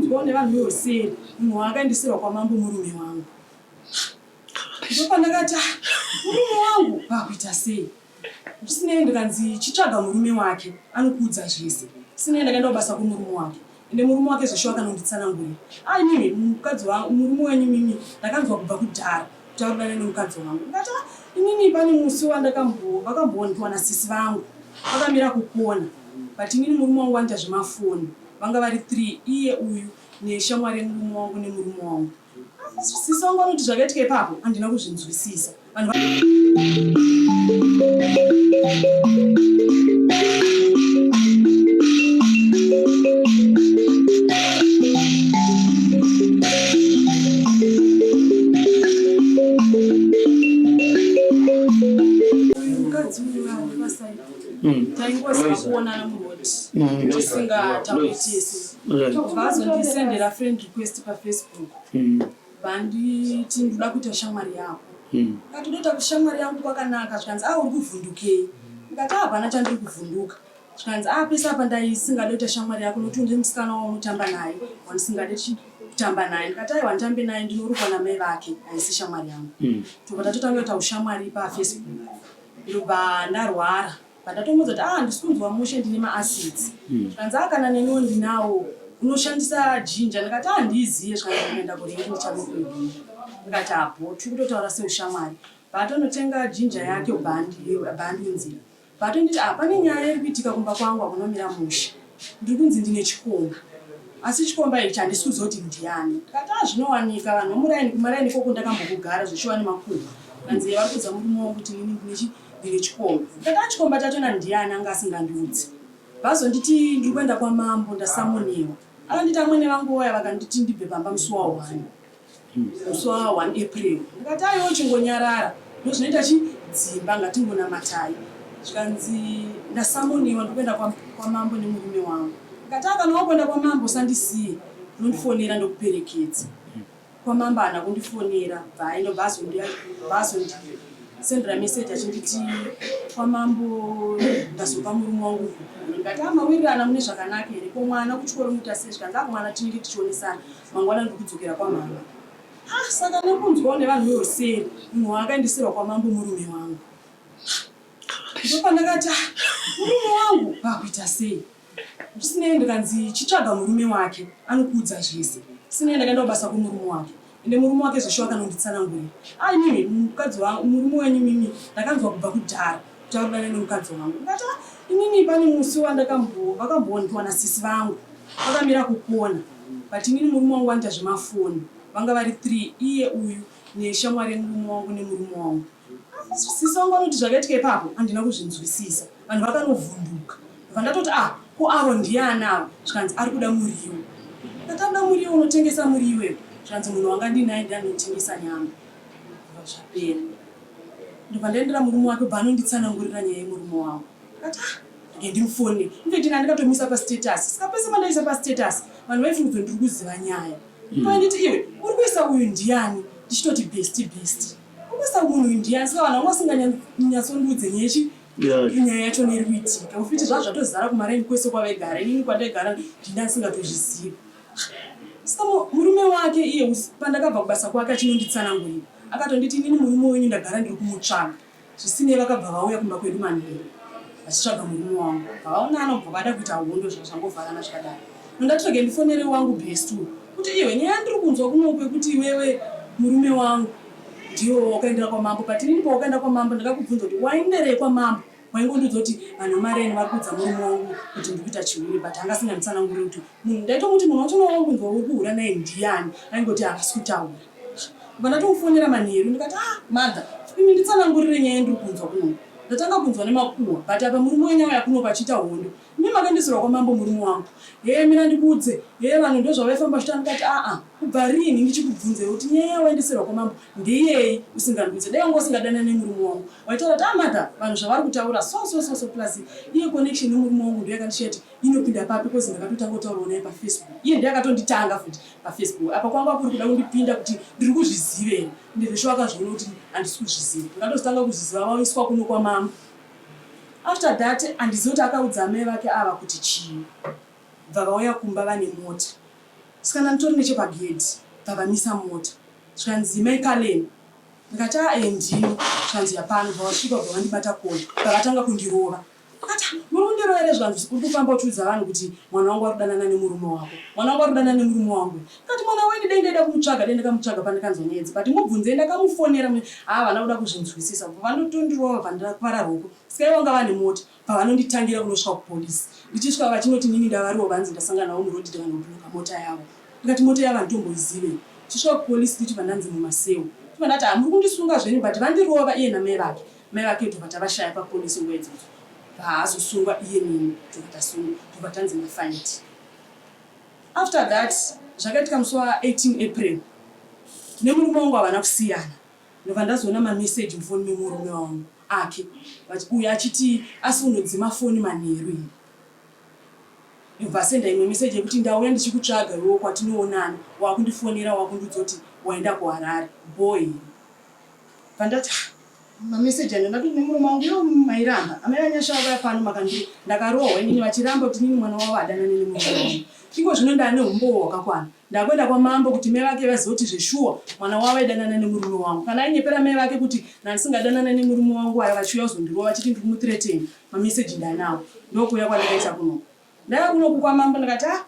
nekunzwawo nevanhu vehoseri munhu waakaendesirwa kwamambo murume wangu. Ndopandakati ah, murume wangu vakuita sei? Zvisinei ndikanzi chitsvaga murume wake anokuudza zvese. Zvisinei ndakaenda kubasa kwemurume wake. Ende murume wake zveshuwa akanonditsanangurira. Ah imimi mukadzi wangu murume wenyu imimi ndakanzwa kubva kudhara kuti ari kudanana nemukadzi wangu. Ndikati ah inini pane musi wandakambo vakambondiwa nasisi vangu vakamira kukona but inini murume wangu anoita zvemafoni vanga vari 3 iye uyu neshamwari yemurume wangu nemurume wangu. Sisi vangu vanoti zvakaitika ipapo handina kuzvinzwisisa. Vanhu mukadzi uyu ari pasaidi taingoziva kuonana muroad tisingatauri tese. Vazondisendera friend request pafacebook vanditi ndoda kuita shamwari yako. Ndikati unoita shamwari yangu kwakanaka zvikanzi ah uri kuvhundukei. Ndikati ah hapana chandiri kuvhunduka. Zvikanzi ah pese apa ndaisingade kuita shamwari yako nokuti ndine musikana waunotamba naye wandisingade kutamba naye. Ndikati aiwa nditambe naye ndinorukwa namai vake haisi shamwari yangu. Tobva tatotanga kuita ushamwari pafacebook ndobva ndarwara. Pandatomuudza kuti ah handisi kunzwa mushe ndine maacids. Zvikanzi ah kana neniwo ndinawo unoshandisa ginger ndikati ah handiiziye zvikanzi ndikaenda kurengi ndichanokuigira. Ndikati ah bho tiri kutotaura seushamwari. Paatonotenga ginger yake obva andiunzira. Paatonditi ah pane nyaya iri kuitika kumba kwangu hakuna kumira mushe. Ndiri kunzi ndine chikomba. Asi chikomba ichi handisi kuziva kuti ndiani. Ndikati ah zvinowanika vanhu vemuraini kumaraini ikoko ndakambokugara zveshuwa nemakuhwa. Zvikanzi vari kuudza murume wangu kuti inini ndine chi ndine chikomba. Ndikati ah chikomba chachona ndiani anga asingandiudzi. Vazonditi ndiri kuenda kwamambo ndasamoniwa. Akanditi amwene vangu vauya vakanditi ndibve pamba musi wa 1. Musi wa 1 April. Ndikati aiwa chingonyarara ndozvinoita chi dzimba ngatingonamatai. Zvikanzi ndasamoniwa ndiri kuenda kwamambo nemurume wangu. Ndikati ah kana wakuenda kwamambo usandisiye unondifonera ndokuperekedza. Kwamambo haana kundifonera bva aenda bva azondisendera message achinditi kwamambo ndazopa murume wangu gupuro. Ndikati ah mawirirana mune zvakanaka here ko mwana kuchikoro muita sei zvikanzi ah mwana tinenge tichionesana mangwana ndiri kudzokera kwamama. Ah saka nekunzwawo nevanhu vehoseri munhu waakaendeserwa kwamambo murume wangu. Ndopandakati ah murume wangu vakuita sei. Zvisinei ndikanzi chitsvaga murume wake anokuudza zvese. Zvisinei ndakaenda kubasa kwemurume wake ende murume wake zveshuwa akanonditsanangurira. Ah imimi mukadzi wangu murume wenyu imimi ndakanzwa kubva kudhara kuti ari kudanana nemukadzi wangu. Ndikati ah inini pane musi wandakambo vakambondiwana sisi vangu vakamira kukona but inini murume wangu vanoita zvemafoni vanga vari 3 iye uyu neshamwari yemurume wangu nemurume wangu. Sisi vangu vanoti zvakaitika ipapo handina kuzvinzwisisa. Vanhu vakanovhunduka. Ndobva ndatoti ah ko avo ndiani ava? Zvikanzi ari kuda muriwo. Ndikati anoda muriwo unotengesa muriwo iwe? Zvikanzi munhu wanga ndinaye ndiye anotengesa nyama. Ndobva zvapera. Ndobva ndaendera murume wake obva anonditsanangurira nyaya yemurume wangu. Ndikati ah rege ndimufonere. Infact ini ndakatomuisa pastatus. Saka pese pandaisa pastatus vanhu vaifunga kuti ndiri kuziva nyaya. Painditi iwe uri kuisa uyu ndiani? Ndichitoti bestie bestie. Kusa munhu uyu ndiani saka vanhu vanga vasinganyatsondiudze nyaya yechi nyaya yacho iri kuitika ufiti zvaa zvatozara kumaraini kwese kwavaigara inini kwandaigara ndinda ndisingatozvizivi saka murume wake iye pandakabva kubasa kwake achinonditsanangurira akatonditi inini murume wenyu ndagara ndiri kumutsvaga Zvisinei vakabva vauya kumba kwedu manheru vachitsvaga murume wangu. Pavaonana kubva vada kuita hondo zvangovharana zvakadaro. Ndati rege ndifonere wangu best uyu kuti iwe nyaya yandiri kunzwa kunoku yekuti iwewe murume wangu ndiwe wakaendera kwamambo but inini pawakaenda kwamambo ndakakubvunza kuti waenderei kwamambo waingondiudza kuti vanhu vemareni vari kuudza murume wangu kuti ndiri kuita chihure but anga asinganditsanangurire kuti munhu ndaitomuti munhu wacho wawakunzwa uri kuhura naye ndiyani aingoti havasi kutaura. Ndobva ndatomufonera manheru ndikati ah mother imi nditsanangurire nyaya yandiri kunzwa kuno. Ndatanga kunzwa nemakuhwa but apa murume wenyu auya kuno pachiita hondo. Imi makaendeserwa kwamambo murume wangu. Hee mira ndikuudze. Hee vanhu ndozvavaifamba vachiita ndikati ah ah kubva rini ndichikubvunzei kuti nyaya yawaendeserwa kwamambo ndeyei usingandiudze. Dai wanga usingadanani nemurume wangu waitaura kuti ah mother vanhu zvavari kutaura so so so so plus iye connection nemurume wangu ndoyakandishiya kuti inopinda papi coz ndakatotanga kutaurawo naye pafacebook iye ndiye akatonditanga futi pafacebook apa kwanga kuri kuda kundipinda kuti ndiri kuzviziva here ende zveshuwa akazviona kuti handisi kuzviziva ndakatozotanga kuzviziva vaiswa kuno kwamambo after that handizivi kuti akaudza amai vake ava kuti chii bva vauya kumba vane mota. Sikana nditori nechepagedhi bva vamisa mota. Zvikanzi mai Kalen. Ndikati a eh ndini. Zvikanzi yapano bva vasvika bva vandibata kona. Bva vatanga kundirova. Ndikati ah muri kundirova here zvikanzi uri kufamba uchiudza vanhu kuti mwana wangu ari kudanana nemurume wako. Mwana wangu ari kudanana nemurume wangu. Ndikati mwana wenyu dai ndaida kumutsvaga dai ndakamutsvaga pandakanzwa nyaya idzi but mubvunzei ndakamufonera haa havana kuda kuzvinzwisisa bva vandotondirova bva ndakuvara ruoko. Saka ivo vanga vane mota. Pavanonditangira kunosvika kupolice ndichisvika vachinoti inini ndavarova hanzi ndasangana navo muroad ndikanoblocker mota yavo ndikati mota yavo handitomboizive ini. Ndichisvika kupolice ndichibva ndanzi mumaseu ndobva ndati haa muri kundisunga zvenyu but vandirova iye namai vake mai vake tobva tavashaya papolice nguva idzodzo bvaazosungwa iye neni tobva tasungwa tobva tanzi mafind. After that zvakaitika musi wa 18 April nemurume wangu havana kusiyana ndobva ndazoona mamessage mufoni memurume wangu ake uyo achiti asi unodzima foni manheru here ndobva asenda imwe message yekuti ndauya ndichikutsvaga iwewe kwatinoonana wakundifonera wakundiudza kuti waenda kuHarare bhoo here bva ndati ah mameseji anda ndati nemurume wangu yo mairamba amai vanyasha vauya pano makandi ndakarohwa inini vachiramba kuti inini mwana wavo adanane nemurume wangu iko zvino ndane umbowo hwakakwana Ndakuenda kwamambo kuti mai vake vazive kuti zveshuwa mwana wavo aidanana nemurume wangu. Kana ainyepera mai vake kuti ndandisingadanane nemurume wangu aya vachiuya kuzondirova vachiti ndiri kumuthreaten mameseji ndanawo. Ndokuuya kwandakaita kunoku. Ndauya kunoku kwamambo ndikati ah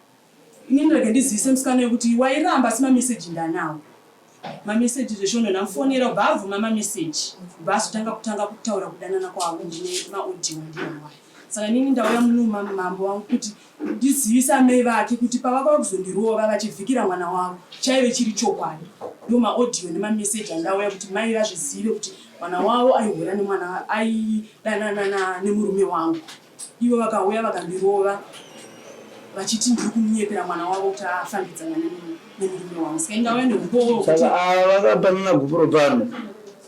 inini rega ndizivise musikana uyu kuti wairamba asi mameseji ndanawo. Mameseji zveshuwa ndamufonera obva abvuma mameseji obva azotanga kutanga kutaura kudanana kwavo ndine maaudio andinawo aya. Saka inini ndauya muno mambo wangu kuti ndizivise amai vake kuti pavakauya kuzondirova vachivhikira mwana wavo chaive chiri chokwadi. Ndo maaudio nemameseji andauya kuti mai vazvizive kuti mwana wavo aihura nemwana aidanana nemurume wangu. Ivo vakauya vakandirova vachiti ndiri kumunyepera mwana wavo kuti afambidzana nemurume wangu. Saka ndauya neumbowo hwekuti Saka ava vakapanana gupuro pano.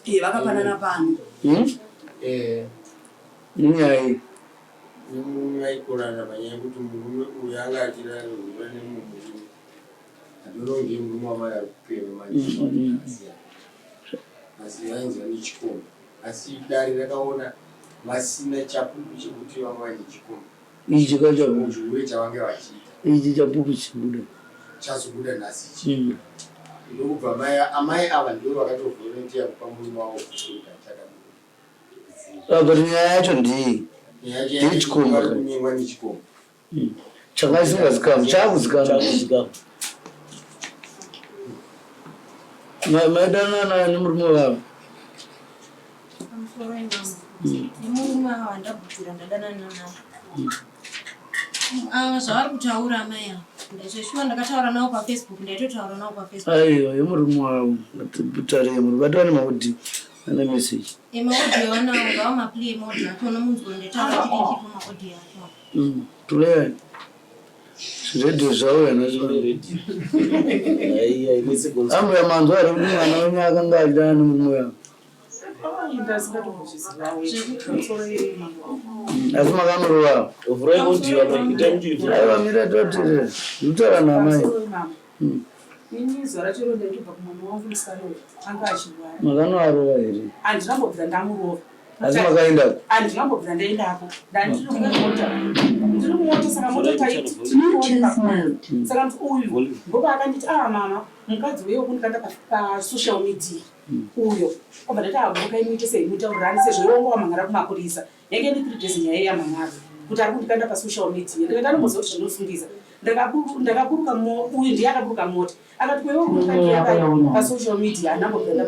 Eh, vakapanana pano. Hmm? Eh. Nenyaya iyi. Nemurume vaikorana panyaya yekuti murume uyu anga achirarura nemumwe murume. Adono ndiye murume wamai ari kupema manje akasiyana. Asi vainzi vane chikomba. Asi dare rakaona vasina chapupu chekuti vanga vaine chikomba. Ichi ka chapupu. Chihure chavange vachiita. Ichi chapupu chibuda. Chazobuda nhasi ichi. Ndokubva mai amai ava ndivo vakatovholontiya kupa murume wavo kuti achada murume. Ah, but nyaya yacho ndii Ndeyechikomba. Kunyengwa nechikomba. Changa chisingazikanwi chakuzikanwa. Chakuzikanwa. Maidanana nemurume wavo. Pamusoro imambo. Nemurume ava ndabvunzira ndadanana navo. Ava zvavari kutaura amai ava. Ndazveshuwa ndakataura navo paFacebook ndaitotaura navo paFacebook. Aiwa yemurume wavo. Ngatitarei murume. Vati vane maaudio ane message. Emaaudio anawo ngawa maplay emaaudio acho unomunzwa ndetaura chiri chipo maaudio acho. Play. Zviredhiyo zvauya nhasi. Aiya inetse gonzo. Ambuya manzwa here kuti mwana wenyu akanga achidana nemurume wavo? Asi makamurova. Vhurai audio apa itai muchiivhura. Aiwa mira totirira. Ndikutaura naamai. Ini zuva racho iro ndaitobva kumwana wangu musikana uyu anga achirwara. Makanoarova here? Handina kumbobvira ndamurova. Asi makaendako? Handina kumbobvira ndaendako. Ndandiri mumota. Ndiri mumota saka mota taiti tinooneka. Saka uyu ndopaakanditi ah mama mukadzi uye wekundikanda pasocial media uyo obva ndati aburuka imuite sei mutaurirani sezvo iwe wanga wamhan'ara kumapurisa yange ine 3 days nyaya yamhan'ara kuti ari kundikanda pasocial media ndikati anomboziva kuti zvinosungisa ndakaburuka uyu ndiye akaburuka mota akati kwewe kundikandira pasocial media handambobvira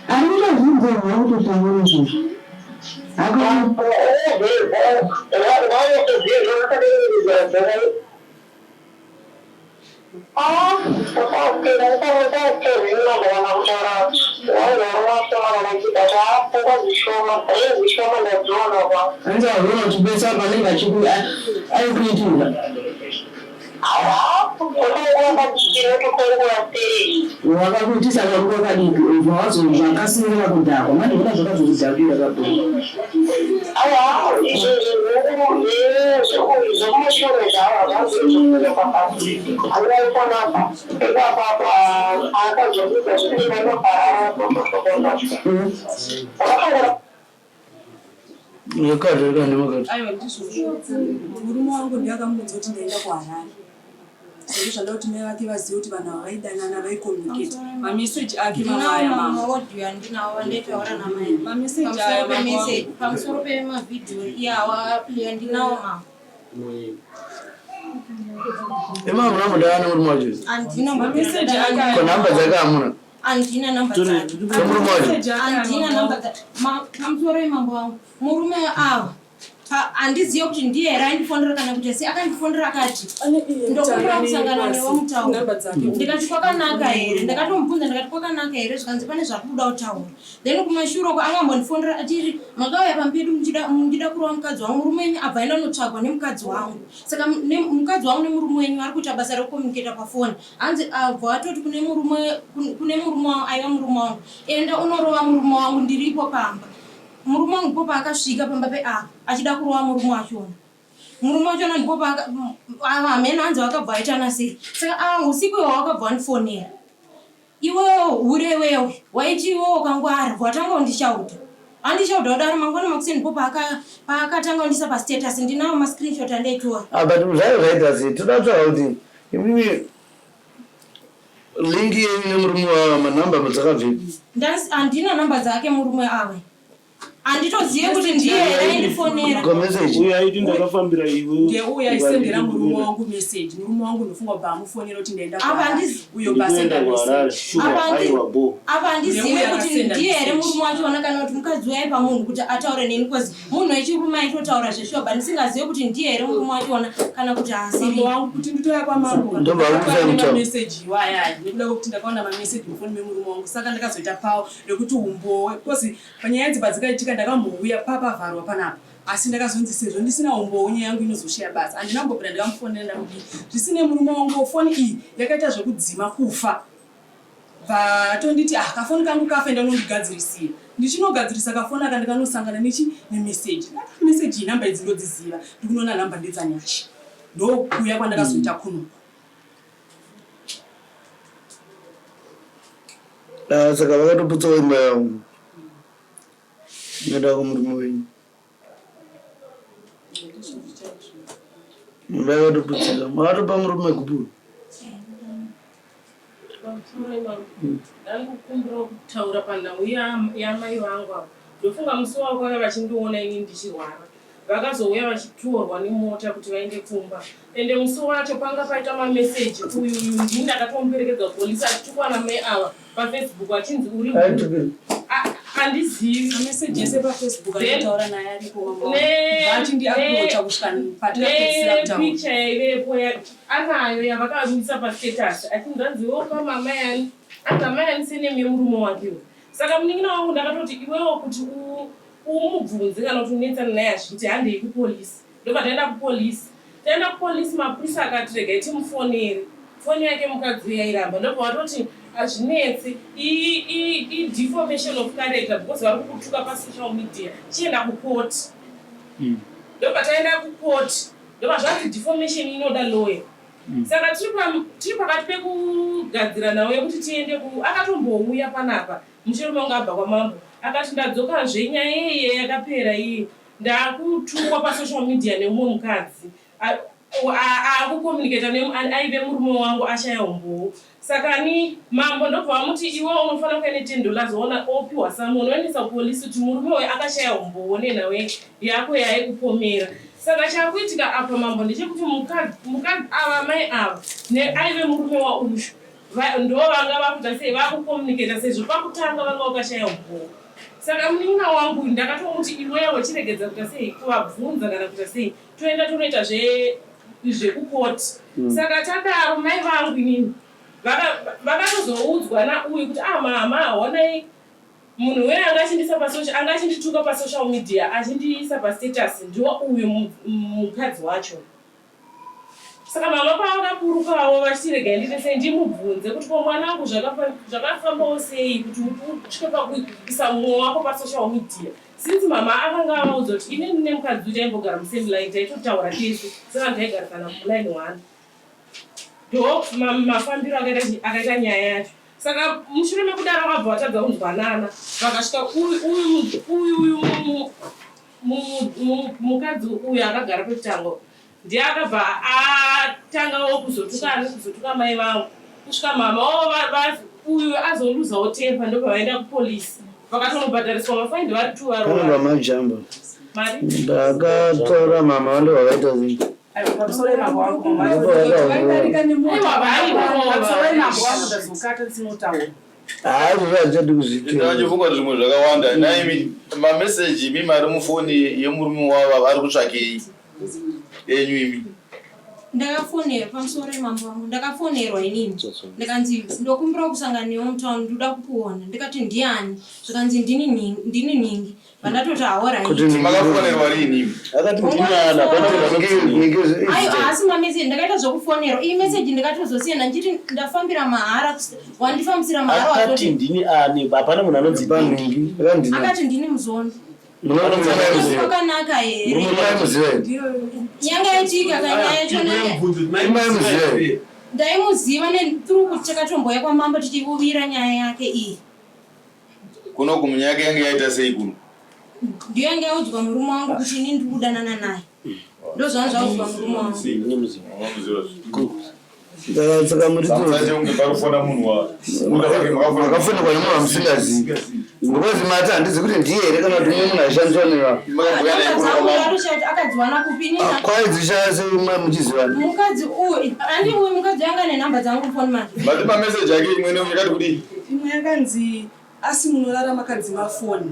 Arikutozvinzwa kutotaura izvozvo. Hanzi ahura uchipesa panenge achiku aikuitira. Wakakuitisa karuva kadiki ubva wazozvakasimira kudhakwa manje hona zvakazokudhakira kabhuru. Aiwa ndizvozvo. Murume wangu ndiye akamuudza kuti ndaenda kuHarare. Sezvo zvada kuti mai vake vazive kuti vanhu ava vaidanana vaicommunicate. Mameseji ake mama aya Ndinawo mama. maaudio andinawo andaitaura namai. Mameseji aya Pamusoro mama wangu. pemeseji, pamusoro pemavhidhiyo iyawa aplay ndinawo mama. Imi hamuna mudana nemurume wacho? Handina Mameseji ake aya. Ko nhamba dzake hamuna? Handina namba dzake. Dzemurume wacho? Mameseji ake aya Handina mama namba wangu. dzake. Pamusoro yemambo wangu. Murume ava handizive kuti ndiye here aindifonera kana kuti asi akandifonera akati ndokumbira kusangana newe mutauro. Namba dzake. Ndikati kwakanaka here, ndakatomubvunza ndikati kwakanaka here, zvikanzi pane zvakuda kutaura. Then kumashure uko angambondifonera achiri makauya pampedu muchida kurova mukadzi wangu, murume wenyu abva aenda kunotsvagwa nemukadzi wangu. Saka mukadzi wangu nemurume wenyu vari kuita basa rekucommunicata pafoni. Hanzi abva atoti kune murume kune murume wangu, aiva murume wangu, enda unorova murume wangu ndiripo pamba. Murume wangu ndipo paakasvika pamba peava achida kurova murume wachona. Murume wachona ndipo hameno hanzi vakabva vaitana sei. Saka usiku ihwo wakabva wandifonera. Iwewe hure wewe, waiti iwewe wakangwara, watanga kundishauta. Andishauta kudaro mangwana makuseni ndipo paakatanga kundisa pastatus, ndinawo mascreenshot andaitora. Ah, but zvayo zvaita sei? Toda kutsvaga kuti imimi link yenyu nemurume wavo manhamba dzakabvepi? Handina namba dzake murume ava. Handitozive kuti ndiye here aindifonera. Ko message? Uyo aiti ndakafambira iwe. Ndeuya aisendera murume wangu message. Murume wangu ndofunga kubva amufonera kuti ndaenda Apa kuHarare. Uyo Ndikuenda basenda kuHarare. message. Shuwa, Apa aiwa bo. Apa handizive Ndeuya kuti akasenda ndiye here message. murume wachona kana kuti mukadzi waipa munhu kuti ataure neni, cause munhu wechirume aitotaura zveshuwa, but ndisingazive kuti ndiye here murume wachona kana kuti haasiri. Mambo wangu kuti nditouya kwamambo. Ndobva akuisa mutauro. Mameseji iwaya nekuda kwekuti ndakaona mameseji mufoni memurume wangu, saka ndakazoita pawo rekuti umbowe because panyaya idzi padzikaitika ndakambouya papavharwa panapa, asi ndakazonzi sezvo ndisina umbowo nyaya yangu inozoshaya basa. Handina kumbobvira ndikamufonera ndamudii zvisine murume wangu. Foni iyi yakaita zvekudzima kufa, vatonditi ah, kafoni kangu kafa, enda unondigadzirisira. Ndichinogadzirisa kafoni aka ndikanosangana nechi nemeseji. Meseji iyi namba idzi ndodziziva, ndikunoona namba ndedzanyasha, ndokuuya kwandakazoita kuno. Ah, saka vakatoputsawo imba yavo neda kumurume wenyu. Imba yakatoputsika, makatopa murume gupuro. Ndangikumbira kutaura panhau yamai vangu ava. Ndofunga musi wavo vanga vachindiona ini ndichirwara, vakazouya vachitorwa nemota kuti vaende kumba. Ende musi wacho panga paita mameseji, uyu uyu ndini ndakatomuperekedza kupolisi achitukwa namai ava paFacebook achinzi uri Aitukira? Handizivi. Mameseji ese paFacebook anotaura naye aripo, mama. Vachindiaprocha kusvika patikapedzisira kutaura. Nepicha yaivepo anayo yavakamisa pastatus achinzi anzi iwopa mama yani, anzi amai yani senemi yemurume wake uyu. Saka munin'ina wangu ndakatoti iwewo kuti umubvunze kana kuti unetsana naye hazviiti, handei kupolisi. Ndobva taenda kupolisi. Taenda kupolisi, mapurisa akati regai timufonere. Foni yake mukadzi uyu yairamba. Ndobva vatoti hazvinetsi, idefamation of character because vari kukutuka pasocial media, chienda kukoti. Ndobva taenda kukoti, ndobva zvanzi defamation inoda lawyer. Saka tiri pakati pekugadzira nhau yekuti tiende ku akatombouya panapa mushure mekunge abva kwamambo, akati ndadzokazve, nyaya iye yakapera iyi, ndakutukwa pasocial media neumwe mukadzi akucommunicata aive murume wangu ashaya umbowo. Saka ni mambo ndobva vamuti iwe unofanira kuya ne10 dollars, ona opiwa summon, oendesa kupolisi kuti murume uyu akashaya umbowo nenhau yako yaaikupomera. Saka chakuitika apa mambo ndechekuti mukadzi ava, mai ava neaive murume waushu ndo vanga vakuita sei, vakucommunicata, sezvo pakutanga vanga vakashaya umbowo. Saka munin'ina wangu ndakatomuti iwewe chiregedza kuita sei, kuvabvunza kana kuita sei, toenda tonoita zvekukoti. Saka tadaro mai vangu inini vakatozoudzwa nauyu kuti ah mama, honai munhu uye anga achindisa pasocial, anga achindituka pasocial media achindiisa pastatus, ndiwo uyu mukadzi wacho. Saka mama pavakaburukawo vachiti regai ndiite sei ndimubvunze kuti ko mwana wangu zvakafambawo sei kuti usvike pakuisa mumwe wako pasocial media since mama akanga avaudza kuti inini nemukadzi uyu taimbogara musame line taitotaura tese sevanhu taigarisana muline one ndo mafambiro akaita nyaya yacho. Saka mushure mekudaro vakabva vatadza kunzwanana vakasvika uyu mukadzi uyu akagara pekutanga ndiye akabva atangawo kuzotuka kuzotuka mai vangu kusvika mama wo uyu azoluzawo temper ndobva vaenda kupolisi vakatonobhadhariswa mafaindi vari two varova majamba ndakataura mama ndo vakaita sei hazvichadi kuzviitachifunga kuti zvimwe zvakawanda naimi mameseji imi mari mufoni yemurume wavo vari kutsvakei enyu imi ndakafonerwa pamusoro yemambo wangu ndakafonerwa inini ndikanzi ndokumbira kusangana newe mutown ndoda kukuona ndikati ndiani zvikanzi ndini nhingi Vandatoti haora Kuti hii. Makafonerwa rini? Akati ndinana Ayo haasi mameseji ndakaita zvekufonerwa. Iyi meseji ndakatozosiyana ndichiti ndafambira mahara wandifambisira mahara Akati watoti ndini ani? Hapana munhu anonzi Ndini. Akati ndini. Akati ndini muzondo. Munomuziva. Kwakanaka here? Munomuziva here? Yanga yaitika kanyaya yacho Munomuziva here? Ndaimuziva ne through kuti takatomboya kwamambo tichivuvira nyaya yake iyi. Kuno kumunyaya yake yange yaita sei kuno? Ndiyo yange yaudzwa murume wangu kuti ini ndiri kudanana naye. Ndozvanga zvaudzwa murume wangu. Saka muri Sache kunge parufona munhu wa makafonerwa nemunhu wamusingazivi. Because mati handizi kuti ndiye here kana kuti mumwe munhu aishandiswa nevanhu. Akadziwana kupi ini Kwaidzishaya sei muchizivana? Mukadzi uyu andi uyu mukadzi anga ane nhamba dzangu mufoni make. Mati mameseji ake imwe neimwe yakati kudii? Imwe yakanzi asi munorara makadzima foni.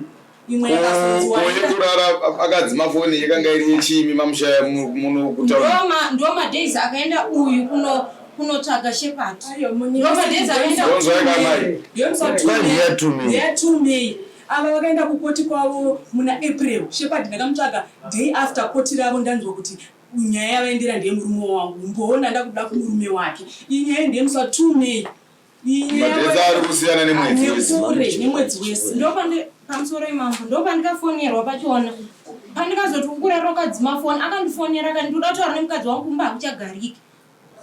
Imwe yakazonzi Ko waenda yekurara akadzima foni yakanga iri yechiimi mamushaya muno kutaura. Ndo madays akaenda uyu kuno kunotsvaga Shepard. Ndo madays akaenda Ndeyatu May. Ava vakaenda kukoti kwavo muna April. Shepard ndakamutsvaga day after koti ravo ndanzwa kuti nyaya yavaendera ndeyemurume wangu. Mboona ndakuda kumurume wake. Iyi nyaya ndeyemusi wa 2 May. Iyi nyaya Madhezi ari kusiyana nemwedzi wese. Nekure nemwedzi wese. Ndopandi pamusoro imambo ndopandikafonerwa pachiona pandikazoti ukurara ukadzima foni akandifonera akati ndoda kutaura nemukadzi wangu kumba hakuchagariki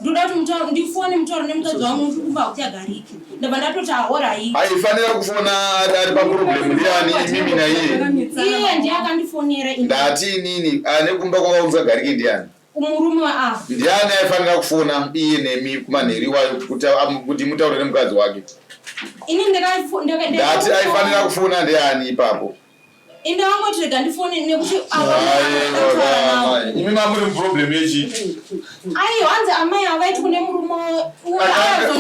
ndoda kuti ndifone mutauro nemukadzi wangu kuti kumba hakuchagariki ndabva ndatoti ahorai Aifanira kufona ari paproblem ndiani imimi naiye? Iye ndiye akandifonera ini. Ndati inini ane kumba kwakaunza gariki ndiani? Umurume waava. Ndiani aifanira kufona iye nemi kumanheri wayo kuti mutaure nemukadzi wake? Ini Ndati aifanira kufona ndiani ipapo? Indangoti rega ndifone nekuti Aiwa, imi mamuri muproblem yechi. Aiwa, hanzi amai havaiti kune murume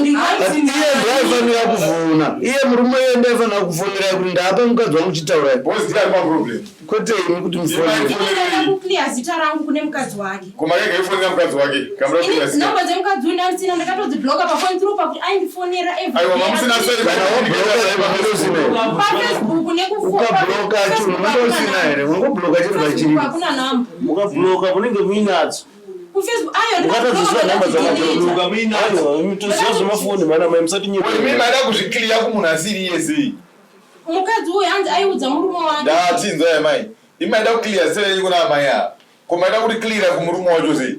Iye ndiaifanira kufona. Iye murume iye ndiaifanira kufonera kuti ndapa mukadzi wangu chitaurai. Kwete imi kuti mufonere. Kuclear zita rangu kune mukadzi wake. Kumakega ifonera mukadzi wake. Kamura Ini kuya zita. nhamba dzemukadzi uyu ndandisina ndakatodzibloka pafoni through pakuti aindifonera every Aiwa, day. mamusina seri PaFacebook Ukabloka chinhu unenge usina here? Ungobloka chinhu pachiripo. hakuna nhamba. Mukabloka munenge muinadzo. KuFacebook ayo Mukatodziziva nhamba dzamabloka. Aiwa, toziva zvemafoni mana mai musati Imi maida kuzvikliya kumunhu asiri iye sei? Mukadzi uyu hanzi aiudza murume wake. Ndati nzwai mai. Imi maida kukliya zita renyu kuna amai ava. Ko maida kuti klira kumurume wacho sei?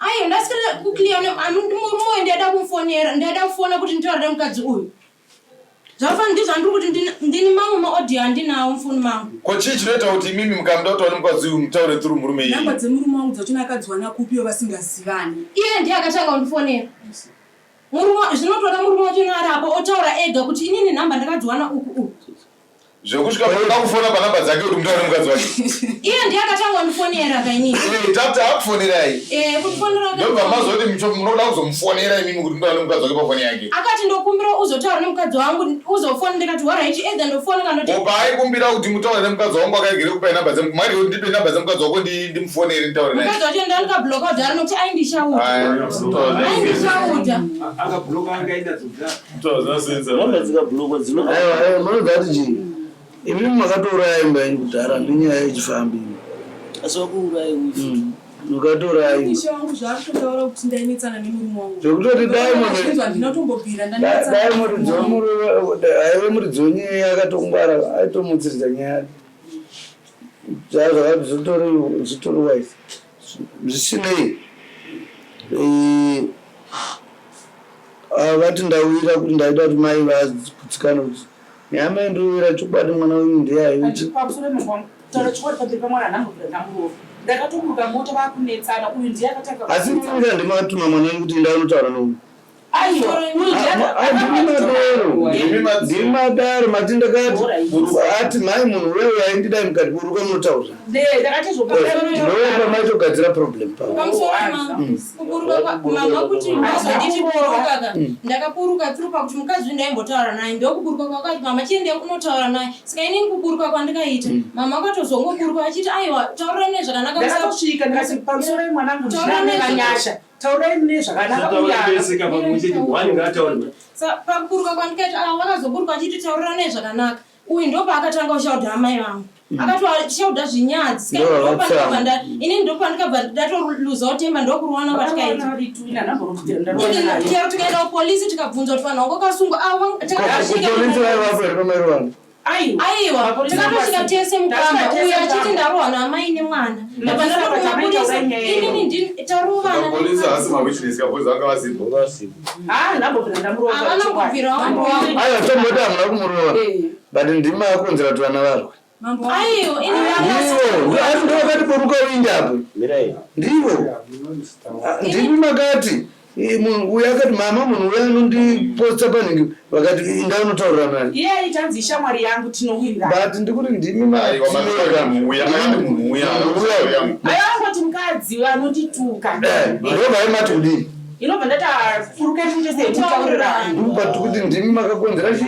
Aiwa, ndasina kuclear murume uyu ndaida kumufonera, ndaida kufona kuti nditaure nemukadzi uyu. Zvafana ndizvo ndiri kuti ndini mamwe maaudio andinawo mufoni mangu. Ko chii chinoita kuti imimi mukamuda kutaura nemukadzi uyu mutaure through murume iye? Nhamba dzemurume wangu dzachona akadziwana kupi ivo vasingazivani? Iye ndiye akatanga kundifonera. Murume zvinotoda murume wacho ari apo otaura ega kuti inini nhamba ndakadziwana uku uku. Zvekusvika pakuda kufona panhamba dzake kuti mutaure nemukadzi wake. Iye ndiye akatanga kundifonera kainini. Eh, tati akufonerai. Eh, kundifonera Ndobva mazoti munoda kuzomufonera imimi kuti mutaure nemukadzi wake pafoni yake. Akati ndokumbira uzotaura nemukadzi wangu uzofona ndikati alright either ndofona kana kuti Ko paaikumbira kuti mutaure nemukadzi wangu akaregere kupai nhamba dzemu mari kuti ndipe nhamba dzemukadzi wako ndimufonere nditaure naye. Mukadzi wacho ndandikabloka kudhara nokuti aindishauta. Aindishauta. Akabloka anga ainadzo kudhara. Nhamba dzikablokwa dzino. Aiwa, aiwa, munoziva kuti chii? Imi makatouraya imba yenyu kudhara nenyaya yechifambi. Asi wakuuraya uyu. Mukatorai. Ishe wangu zvaari kuti ndainetsana nemurume wangu. Zvekutoti dai munhu handina ndanetsana. Dai muridzi wemurume aive muridzi wenyaya akatongwara aitomutsiridza nyaya yake. Zvazvakati zvitori zvitori wise. Zvisinei eh, ah, vati ndawira kuti ndaida kuti mai vagutsikane kuti nyaya mai ndowira chokwadi mwana wenyu ndiye aiuti Pamusoro pemambo wangu taura chokwadi pamberi pamwana handambobvira ndamurova. Ndakatoburuka mota vakunetsana uyu ndiye akatanga asi ndimira ndimakatuma mwana wenyu kuti enda unotaura nomunhu. Aiwa uyu ndiye Handina Ndimadaro mati ndakati ati mhai munhu uya uya aindidai mukati buruka munotaura. Ndoo pamaitogadzira problem pavo. Pamusoro mama kuburuka mama kuti mazoditi buruka ka ndakaburuka tiri pakuti mukadzi uyu ndaimbotaura naye ndokuburuka kwakati mama chiende unotaura naye saka inini kuburuka kwandikaita mama akatozongoburuka achiti aiwa taura naye zvakanaka Ndakatosvika ndikati pamusoro mwanangu Taura ndinamai naye vanyasha. Taurai mune zvakanaka uye Pakuburuka kwandikaita ava vakazoburuka achiti taurira naye zvakanaka uyu ndopaakatanga kushaudha amai vangu akatoshaudha zvinyadzi inini ndopandikabva ndatoluza utemba ndokuruwana kwatikaita chero tikaenda kupolisi tikabvunza kuti vanhu vanga vakasungwa avo aiwa takatosvika tese mukamba uyu achiti ndarohwa naamai nemwana ndabva ndatoti mapurisa inini tarovana havana kubvira Aiwa tomboti hamuna kumurova but ndimi akonzera kuti vana varwe. Aiwa Ndivo asi ndo vakati buruka uinde apo. Ndivo. Ah, Ndimi makati eh, munhu uyu akati mama munhu uyu anondiposta panhingi vakati inda unotaurira naye. Iye aiti anzi ishamwari yangu tinowirirana. But ndikuti ndimi matimeka. Aiwa angoti mukadzi anondituka. Ndobva mati kudii? Inobva ndati furukai muite titaurirane. But kuti ndimi makakonzera chii?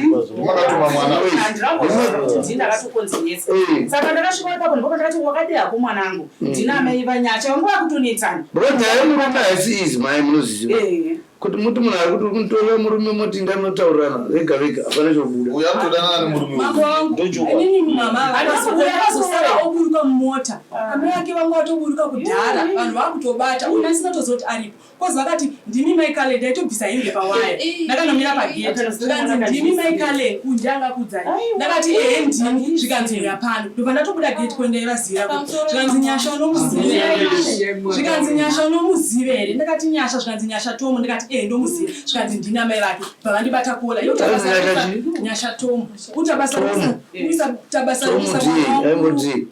Makatuma mwana. Handinamboziva kuti ndini ndakatokonzeresa. Saka ndakasvika ipapo ndipo pandakati wakadii hako mwanangu. Ndina amai vanyacha vanga vakutonetsana. Because nyaya yemurume haisi easy mai munoziziva. Kuti muti munhu ari kuti uri kunitorera murume moti inda munotaurirana vega vega hapana chobuda. Uyu anotodanana nemurume Mambo wangu inini mama akazosara oburuka mumota amai ake vanga vatoburuka kudhara vanhu vakutobata uyu asingatoziva kuti aripo kozi vakati ndimi mai Kale ndaitobvisa hembe pawaya ndakanomira pageti zvikanzi ndimi mai Kale uyu ndiye angakudzai ndakati ehe ndini zvikanzi uya pano ndobva ndatobuda geti kwenda ivazivira zvikanzi nyasha unomuziva here zvikanzi nyasha unomuziva here ndakati nyasha zvikanzi nyasha tomu ndikati ehe ndomuziva zvikanzi ndini amai vake bva vandibata kola Ivo Hanzi tabasa Nyasha rekuisa- chii? nyasha tomu kuita basa Tomu. rekuisa kuita basa rekuisa Tomu mwana D, wangu aimboti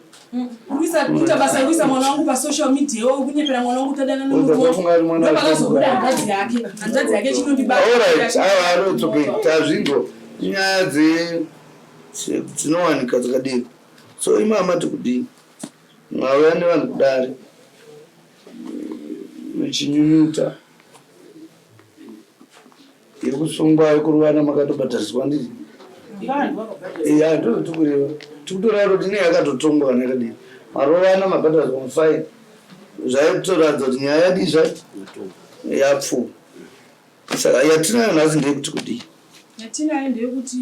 kuita basa rekuisa mwana wangu pasocial media wo kunyepera mwana wangu tadana Unofunga ari mwana ndopaakazobuda wako. hanzvadzi yake hanzvadzi yake chinondibata Alright, aiwa no, it's okay. Tazvinzwa nyaya dzinowanika dzakadini. So imama tikudini? Mwauya nevanhu kudare muchinyunyuta yekusungwa yekurovana makatobhadhariswa ndii? Iya, ndozvatikureva. Tikutoreva kuti nei yakatotongwa kana yakadini. Marovana mabhadhariswa mufaini. Zvaitoratidza kuti nyaya yadii zvayo yapfuura. Saka yatinayo nhasi ndeyekuti kudii? Yatinayo ndeyekuti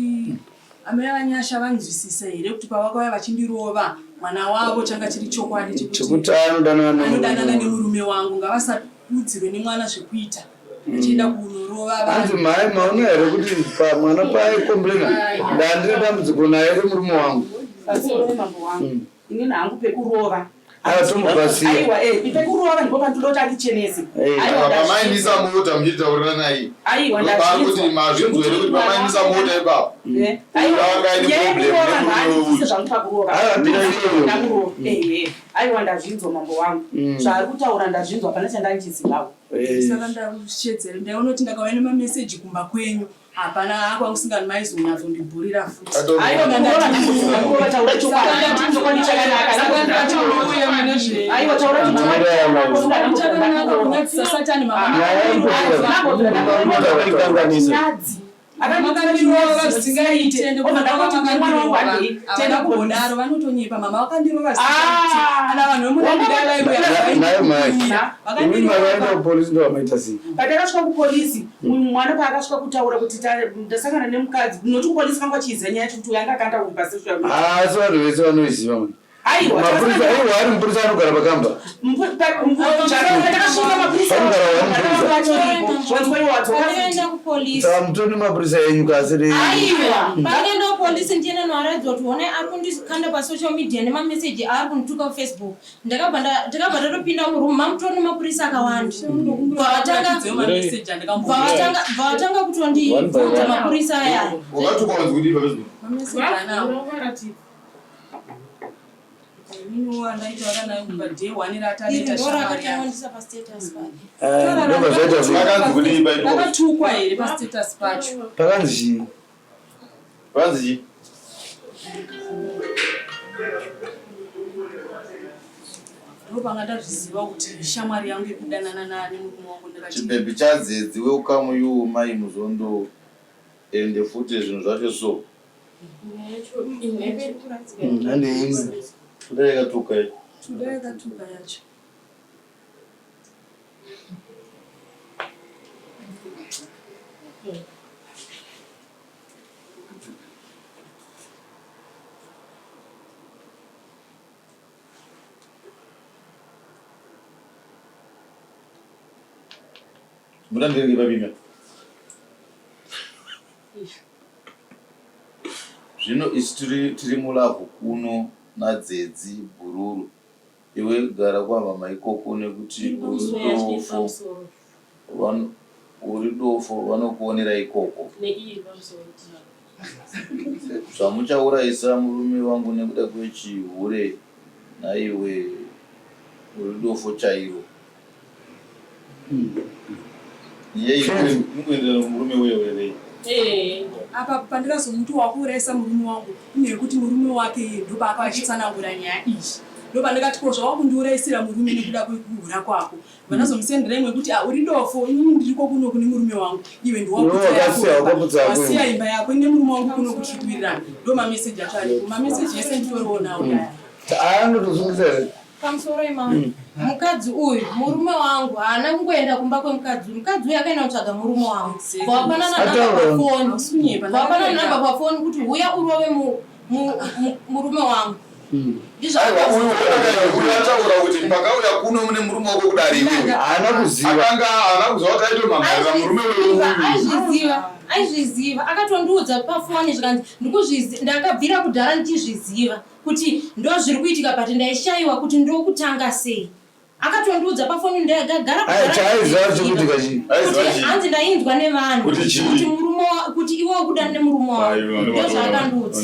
amai vanyasha vanzwisisa here kuti pavakauya vachindirova mwana wavo changa chiri chokwadi Chekuti anodanana anodanana nemurume wangu ngavasadudzirwe nemwana zvekuita achienda kunorova Hanzi vanhu. mhai maona here kuti mwana paaikomplena ndandine dambudziko naye remurume wangu. Pamusoro pemambo wangu. Inini hangu pekurova. Aiwa tombopasiya. Aiwa eh pekurova ndipo pandinoda kuti andichenese. Aiwa Pamaindisa mota muchitaurirana naye. Aiwa Ndopakuti mazvinzwa here kuti pamaindisa mota ipapo. Eh, aiwa Anga aine nyaya problem yekurova nemurume ngaandibvise uyu. zvangu pakurova. Aiwa, ndinaiyo. Ndakurova. Eh, aiwa ndazvinzwa mambo wangu. Zvaari kutaura ndazvinzwa hapana chandandichizivawo. Saka ndakushedzera ndaiona kuti ndakauya nemameseji kumba kwenyu hapana kwangu maizonyatsondibhurira futi. Aiwa kurova ndakurova taura chokwadi. Chokwadi chakanaka. Saka ndati ndouya Aiwa taura chokwadi. Chakanaka kunyadzisa satani mama. Vakandirova zvisingaite havana kumbodaro vanotonyepa mama vakandirova zvisingaite kana vanhu vemunandidai Nayo mhai. Imi makaenda kupolisi ndovamaita sei? Patakasvika kupolisi uyu mwana paakasvika kutaura kuti ndasangana nemukadzi noti kupolisi vanga vachiziva nyaya yacho kuti uyu anga akanda uyu pasocial media. Asi vanhu vese vanoiziva mani. Aiwa, Mapurisa aiwa ari mupurisa anogara pakamba. Takasvika mapurisa Panogara wani mupurisa. wanzwa iwo wadzoka Pandakaenda kupolisi. Saka mutori mapurisa enyu kasiri. Aiwa, pandakaenda kupolisi ndiye noaraidzwa kuti honai ari kundikanda pasocial media nemameseji aari kundituka kufacebook. Ndakabva nda- takabva tatopinda murumu mamutori nemapurisa akawanda. Bva vatanga- mameseji andakambo bva vatanga- bva vatanga kutondibvunza mapurisa aya. Wakatukwa wanzi kudii paFacebook? mameseji anawo Varatidza. ininiwo andaitaura naye kubva day one Iri rataneta ndo shamwari yangu rakatangondisa pastatus pake. Eh, ndobva zvaita sei? Pakanzi kudii paitwa? Ndakatukwa here pastatus pacho? Pakanzi chii? Pakanzi chii? Ndopanga ndazviziva kuti shamwari yangu yekudanana nani murume wangu ndakati Chibhebhi chadzedzi welcome you mai Muzondo ende futi zvinhu zvacho so. Hande imwe. Kudai yakatuka iyi. Tuda yakatuka yacho. Muda ndirege papimya. Zvino isu tiri tiri mulavhu kuno nadzedzi bhururu. Iwe gara kwamama ikoko nekuti uri dofo. Uri dofo vanokuonera ikoko. Zvamuchaurayisa murume wangu nekuda kwechihure nhaiwe uri dofo chairo. Yei inoenderana murume uye werei. Apa pandikazomuti wakuurayisa murume wangu nekuti murume wake iye ndopaaka achitsanangura nyaya iyi ndopandikati ko zvawakundiurayisira murume nekuda kwekuhura kwako vandazomusendera imwe yekuti ah, uri dofo inini ndiriko kuno kune murume wangu iwe Iwe wakasiya, wakaputsa yako ndiwasiya imba yako ine murume wangu kuno kuti tikuwirirana ndo mameseji acho aripo mameseji ese nditorionawo aya. Anotosungisa here? Pamusoro imama mukadzi uyu murume wangu haana kungoenda kumba kwemukadzi uyu mukadzi uyu akaenda kutsvaga murume wangu vapanana namba Ataura. pafoni Usunyepa, vapanana namba pafoni kuti huya urove murume wangu Aiwa uyu uyu ataura kuti pakauya kuno mune murume wako kudari iwewe. Haana kuziva. Akanga haana kuziva kuti aitomhangarira murume wewe uyu. aizviziva aizviziva akatondiudza pafoni zvikanzi ndakabvira kudhara ndichizviziva kuti ndo zviri kuitika but ndaishayiwa kuti ndokutanga sei akatondiudza pafoni ndagara Ai, chaaiziva chekuitika chii? Aiziva chii? hanzi ndainzwa nevanhu Kuti chii? kuti murume kuti iwe ukuda nemurume wako ndo zvaakandiudza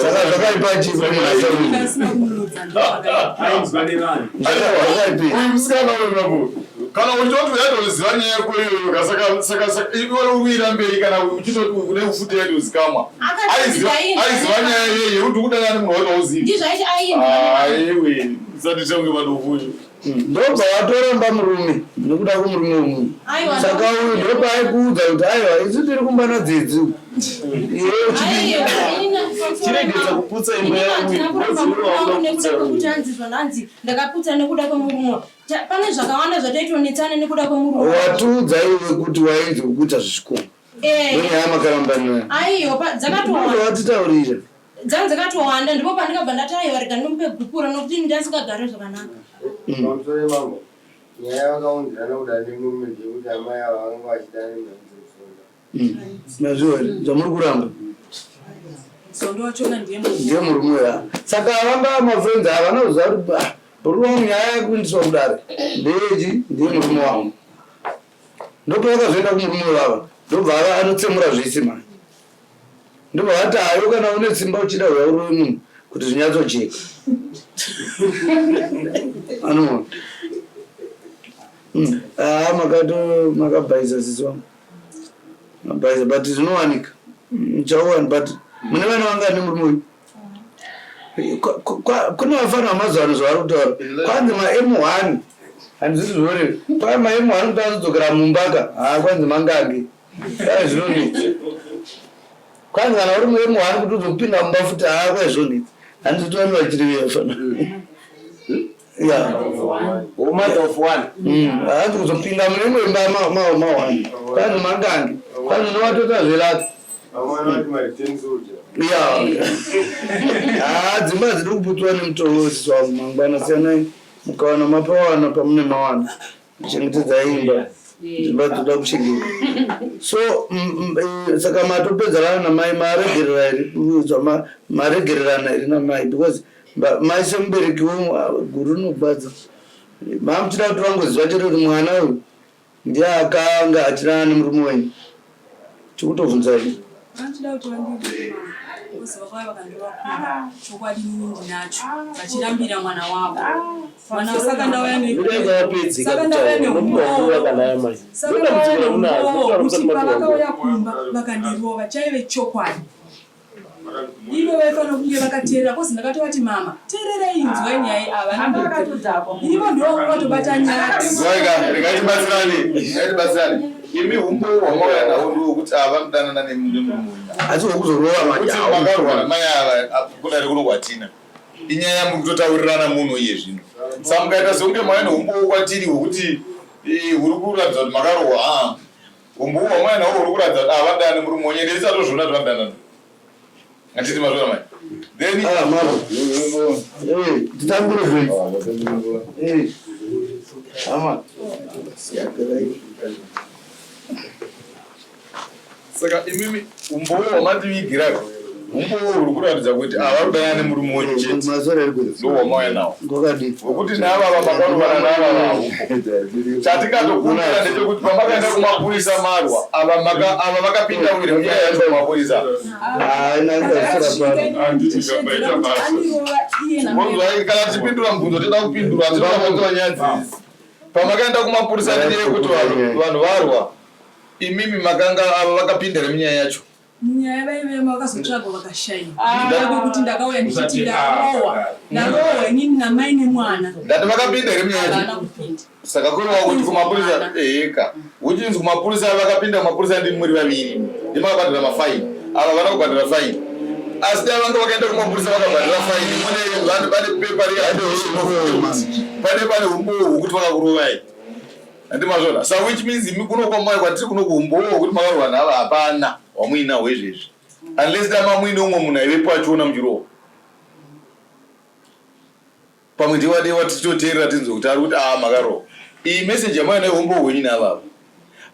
Saka zvakaipa chii kuti munhu asarudzwe? Ndasina kumuudza ndopakaipa. Ainzwa nevanhu. Zvakaipa. Uyu musikana uyu babu kana uchitoti uyatoziva nyaya yako iyoyo ka saka saka saka iwe uri kuira mberi kana uchitoti une futi yaitozikamwa Akati aiziva ndainzwa aiziva nyaya iyoyo yekuti ukudana nemunhu wacho hauzivi ndizvo aiti ainzwa nevanhu. aiwe usati tange padofuyo Ndobva watoromba murume nekuda kwemurume wemunhu. Aiwa, Saka uyu ndopaaikuudza kuti aiwa isu tiri kumba nadzidzi. Iwe uchidii? Aiwa, inini pamusoro Chiregedza imama. kuputsa imba Inini yangu. handina kuramba Mwedzi murume uno wangu hauna nekuda kuputsa kwekuti uyu. hanzi zvonanzi ndakaputsa nekuda kwemurume wangu. Pane zvakawanda zvataitoonetsana nekuda kwemurume wangu. Watiudza iwe kuti wainzi kukuita zvezvikoro. Eh, Ndonyaya makaramba nayo. aiwa dzakatowanda Watitaurira. dzanga dzakatowanda ndipo pandikabva ndati aiwa rega ndimupe gupuro nokuti ndasingagare zvakanaka. Pamusoro imambo nyaya yavakaunzirana kudana nemurume ndeyekuti amai ava vanga vachidana nemunhu. Nazviwo here zvamuri kuramba? Zondo wachona ndiye murume. Ndiye murume uya. Saka vanga mafriends ava vanoziva kuti ah, murume wangu nyaya yekuindiswa kudare ndeyechi ndiye murume wangu. Ndopavakazoenda kumurume vava ndobva ava anotsemura zvese mani. Ndobva vati hayo kana une simba uchida uya urove munhu kuti zvinyatsojeka. Anoona. Ah, makato makabhaisa sisi wangu. Mabhaisa but zvinowanika. Muchauwana but mune vana vangani murume uyu? Kune vafana vamazuva ano zvavari kutaura. Kwanzi ma M1 handizvisi zvoreve. Kwai ma M1 kuti azodzokera mumba ka. Ha kwanzi mangange. Kwai zvinonetsa. Kwanzi kana uri mu M1 kuti uzopinda mumba futi ha kwai zvonetsa. Handizviti vanhu vachirevera vafana. Yeah. Mother of one. Hanzi kuzopinda mune imwe imba ma1 kwanzi mangange kwanzi unovatota zvelaka Vamwe vanoti mareturn soldier. Ya. Ah, dzimba hadzidi kuputswa nemutoro sisi wangu mangwana siyanai mukawana mapawana pamune mawana chengetedzai imba dzimba dzoda kuchengeta so eh, saka matopedzerana namai maregerera here kuudzwa maregererana here namai because mai semubereki guru rinogwadza mamuchida kuti vangoziva chete kuti mwana uyu Ndiye akanga achirara nemurume wenyu. Tikutobvunzai. Vanotoda kuti vandirire mama because vakauya vakandova kumba chokwadi inini ndinacho vachirambira mwana wavo mwana saka ndauya ne Ndakapedzeka saka ndauya kutaura unopiwa nguva kana yamai. saka ndauya neumbowo kuti pavakauya kumba vakandirova chaive chokwadi Ivo vaifanira kunge vakateerera kozi ndakatovati mama teererai inzwai nyaya iyi ava ivo ndivo vakatobata nyaya. Zwaika regai tibatsirane regai tibatsirane imi humbowo hwamauya nawo ndewekuti ava vanodanana nemurume uyu. Asi wekuzorova manje Kuti makarwa namai ava kudare kuno kwatina inyaya yamuri kutotaurirana muno iye zvino saka mukaita sekunge mauya neumbowo kwatiri hwekuti eh, huri kuratidza kuti makarohwa aa Umbowo hwamai nahwo huri kuratidza kuti ava dani murume wenyu ende isatozviona kuti vanodanana. Handiti mazviona mai. Then Ah, mama. Eh, titambire zve. Eh. Hama. Saka imimi umbowo hwamativigira umbowo huri kuratidza kuti ava kudanana nemurume wenyu chete. Mazora iri kuti. Ndohwamauya nawo. Ngokadi. Wekuti naava vamakarovana naava vahupo. Chatingatokumbira ndechekuti pamakaenda kumapurisa marwa ava maka ava vakapinda wire munyaya yacho kumapurisa. Ah, ina ndasira pano. Monzwa kana tichipindura mubvunzo toda kupindura tinoda kutora nyaya dzidzi. Pamakaenda kumapurisa nenyaya yekuti vanhu vanhu varwa imimi makanga ava vakapinda here munyaya yacho. Munyaya vaivemo vakazotsvagwa vakashaiwa nekuda kwekuti ndakauya ndichiti ndarohwa ndarohwa inini namai nemwana. Ndati vakapinda here munyaya yacho? Havana kupinda. Saka kureva kuti kumapurisa eheka which means kumapurisa vakapinda kumapurisa ndimi muri vaviri ndimakabhadhara mafaini ava vana kubhadhara faini asi dai vanga vakaenda kumapurisa vakabhadhara faini mune vanhu pane pepa readmission pane pane umbowo hwekuti vakakurovai Handimazvona. So which means imi kuno kwamai kwatiri kuno kuumbowo hwekuti makarwa navo hapana hwamuinahwo izvezvi. Unless dai mamuine umwe munhu aivepo achiona muchirohwa. Pamwe ndiye wadewa tichitoteerera tinzwe kuti ari kuti ah makarohwa. Iyi message yamauya nayo umbowo hwenyu navava.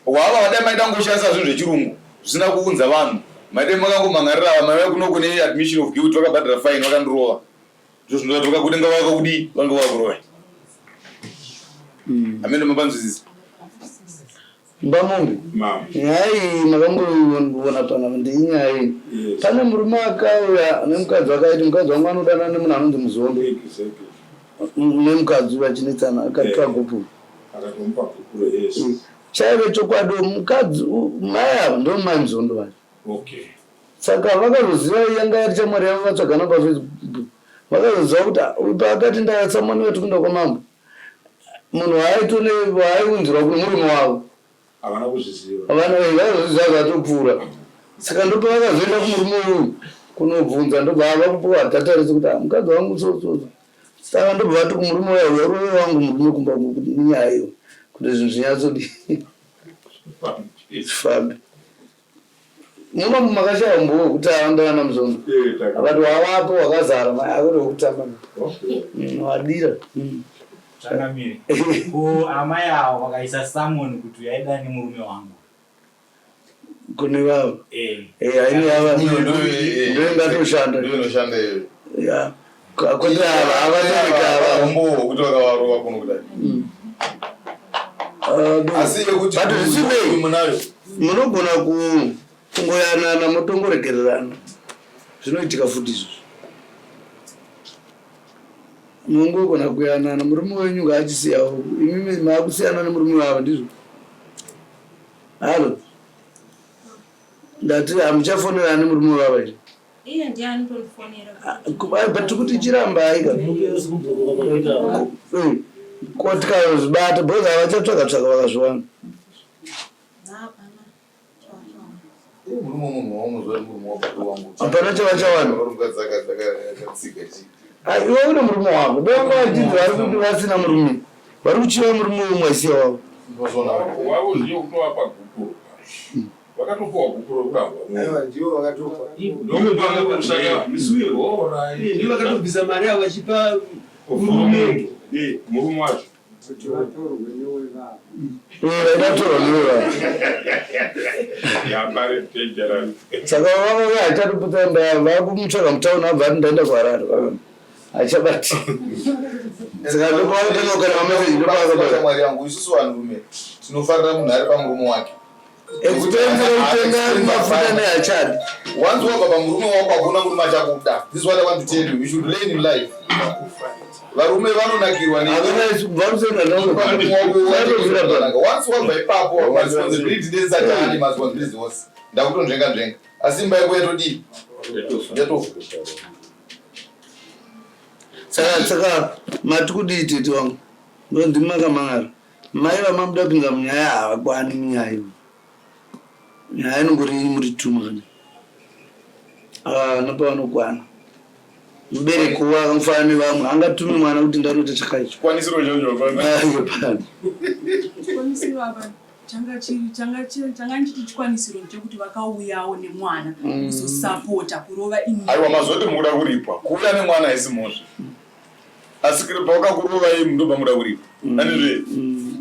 Hwava vadai maida kungoshandisa zvinhu zvechirungu zvisina kuunza vanhu. Maidai makangomhan'arira ava maiuya kuno kune admission of guilt vakabhadhara fine vakandirova. Ndozvinoda kuti vakakuti vakakudii vange vakuroya. Amene mapanzwisisa. Mbamombe, nyaya iyi makamboiona panapa ndeinyaya iyi. Pane murume akauya nemukadzi wake aiti mukadzi wangu anodanana nemunhu anonzi Muzondo. Nemukadzi uyu achinetsana akatipa gupuro. Chaive chokwadi mukadzi mai ava ndomai Muzondo vacho. Okay. Saka vakazoziva yanga iri shamwari yavo vatsvagana paFacebook. Vakazoziva kuti ah, uyu paakati ndatsamwa newe tikuenda kwamambo. Munhu waaitone waaiunzirwa kune murume wavo. Havana kuzviziva. Havana eh, vaizozviziva zvatopfuura. Saka ndopavakazoenda kumurume uyu kunobvunza ndobva ava kupiwa data rese kuti ah, mukadzi wangu so so so. Saka ndobva vati kumurume uya uya urume wangu murume kumba kuti inyaya iyo kuti zvinhu zvinyatsodii zvifambe. Muno makashaya umbowo wekuti avandana muzondo akati wavapo wakazara mai akuti wekutamba wadira Changamire. Ko amai avo vakaisa summon kuti yaida nemurume wangu. Kune vavo. Eh. Eh, haini ava ndoingatoshanda. Ndoinoshanda iyoyo. Ya. Kwete ava avabereki ava. Umbowo hwekuti vakavarova kuno kudai. Asi yekuti But zvisinei munayo. Munogona kungoyanana motongoregererana zvinoitika futi izvozvo. Munongogona kuyanana murume wenyu ngaachisiyawo imimi maakusiyana nemurume wavo ndizvo. Halo. Ndati hamuchafonerani murume wavo here? Iye ndiye anotondifonera. Ah, but kuti chirambai ka. Eh, ko tikazvibata because havachatsvaka tsvaka vakazviwana. Hapana chavachawana. Ah, iwe une murume wako. Ndovanga vachinzi vari kuti vasina murume. Vari kuchiva murume wemwe asiya wavo. Wavo ziyo kutovapa gupuro. Vakatopuwa gupuro kurangwa. Aiwa ndivo vakatopa. Ndivo vakatobvisa mari yavo vachipa murume. Murume wacho. Kuti vatorwe newe vavo. Vatorwa newe vavo. Saka vava hachatoputsa imba yavo vakumutsvaga mutauni abva ati ndaenda kuHarare. Hachabati. Saka ndopavanotanga kana mameseji ndopaakabata. Mwari yangu isusu vanhurume tinofarira munhu ari pamurume wake. Kutenga mafuta nehachadi. Once wabva pamurume wako hakuna murume achakuda. This is what I want to tell you. You should learn in life. Varume vanonakirwa Once wabva ipapo maresponsibility ndezachadi maresponsibility ose. Ndakutonzvenga nzvenga. Asi imba yako yatodii? Yatofa. Saka saka mati kudii tete wangu? Ndondimi makamangara. Mai vamamuda kupinza munyaya havakwani munyaya iyoyo. Nyaya inongori yenyu muri tuma kana. Havana pavanokwana. Mubereki waakamufanana nevamwe angatume mwana kuti ndanoita chakaicho. Chikwanisiro chacho hapana. Hapana. Chikwanisiro apa changa chiri changa changa ndichiti chikwanisiro ndechekuti vakauyawo nemwana kuzosapota kurova ini. Aiwa mazoti mukuda kuripwa. Kuuya nemwana haisi mhosva. Asi pavakakurovai ndobva muda kuripwa. Andizve?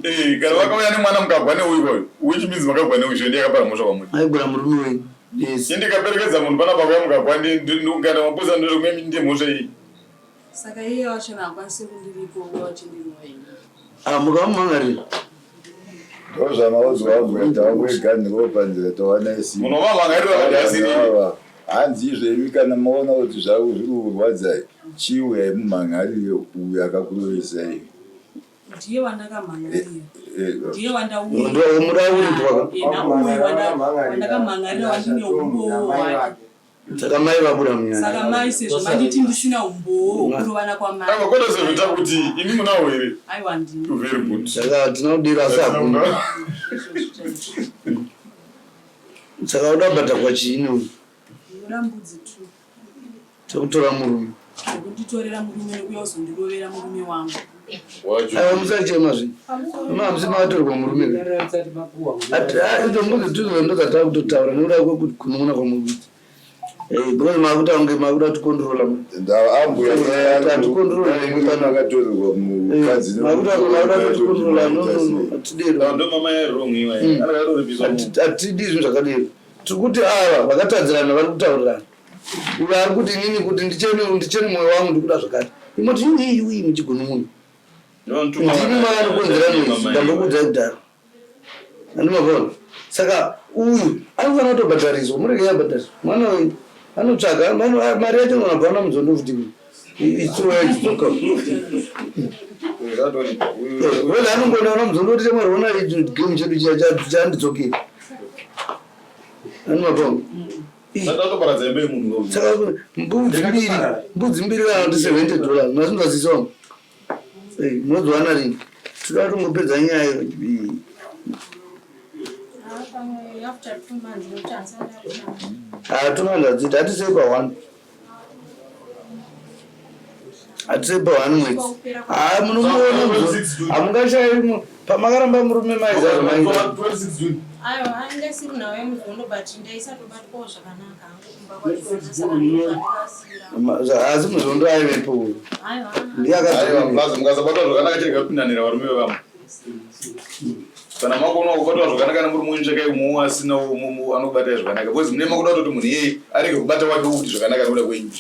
Eh, kana vakauya nemwana mukagwa neuyu kwayo, which means makagwa neuyu zvo ndiye akapara mhosva kwamuri. Aigura murume wenyu. Yes. Ini ndikaperekedza munhu panapa kuya mukagwa ndikana mapurisa ndoti ndiye mhosva iyi. Saka iye wacho haakwanisi kundiripo uye wachindirova ini. Ah, mukamumangarira. Ndozvamauzwa kuenda wega ndiko panzira towana isimu. Munovamhangarira kuti asiri. Hanzi izvemi kana maona kuti zvako zviri kurwadzai chiuyai mumhangarire uyu akakurovesai. Ndiye wandakamhangarira. Ndiye wandauya. Ndiye murauridzwa. Nauyu wandakamhangarira wandine umbowo hwake. Saka mai vabuda munyaya. Saka mai sezvo manditi ndisina umbowo hwekurovana kwamai. Aiwa kwete sezvo takuti imi munawo here? Aiwa ndini. Very good. Saka hatina kudira asi hakuna. Saka uda kubhadharwa chiini uyu? Ndinoda mbudzi two. Tekutora murume. Zvekunditorera murume nekuuya kuzondirovera murume wangu. Aiwa musachema zve. Imi hamusi makatorerwa murume. Idzo mbudzi two ndodzatava kutotaura nekuda kwekuti kunun'una kwamuri kuita. Because makuita kunge makuda kutikondirola. Ambuya Hatikondiroli imwe pano. akatorerwa mukadzi Makuda kutikondirola no no no hatidero. Ndo mama ya wrong iwa. Akatoripiswa. Hatidi zvinhu zvakadero. Tiri kuti ava vakatadzirana vari kutaurirana. Uyo ari kuti inini kuti ndichene ndichene mwoyo wangu ndikuda zvakati. Imoti iwi iwi muchigunun'una. Ndimi makanokonzera noise ndambokuudzai kudhara. Andimavona. Saka uyu anofanira kutobhadhariswa murege yabhadhariswa. Mwana uyu anotsvaga mari yacho inobva na muzondo futi. Itsuro yachidzoka. Wena anongoona na muzondo kuti chamwari ona game chedu chiya chandidzokera. Andimavona. Ndatoparadza imba yemunhu. Saka mbudzi mbiri, mbudzi mbiri kana kuti 70 dollars. Mazvinzwa wangu. Munodziwana rini? Toda kutongopedza nyaya iyo. Pamwe after 2 months nekuti handisati ndakushanda. Ah, 2 months hadziti, hatisei pa one. Hatisei pa one mwedzi. Ah, munomuona hamungashayi pamakaramba murume maiza zvamaita. 26 June. Aiwa, anga isiri nhau yemuzondo but ndaisatobatwawo zvakanaka hangu kumba kwacho saka ndozvandakasira. Asi muzondo aivepo uyu. Aiwa. Ndiye Aiwa akadzoka. mulazi mukasabatwa zvakanaka chirega kupindanira varume vevamwe. Kana makuona kubatwa zvakanaka nemurume wenyu tsvakai umwe asina anokubatai zvakanaka. Because mune makuda kutoti munhu iyeye arege kubata wake kuti zvakanaka nekuda kwenyu.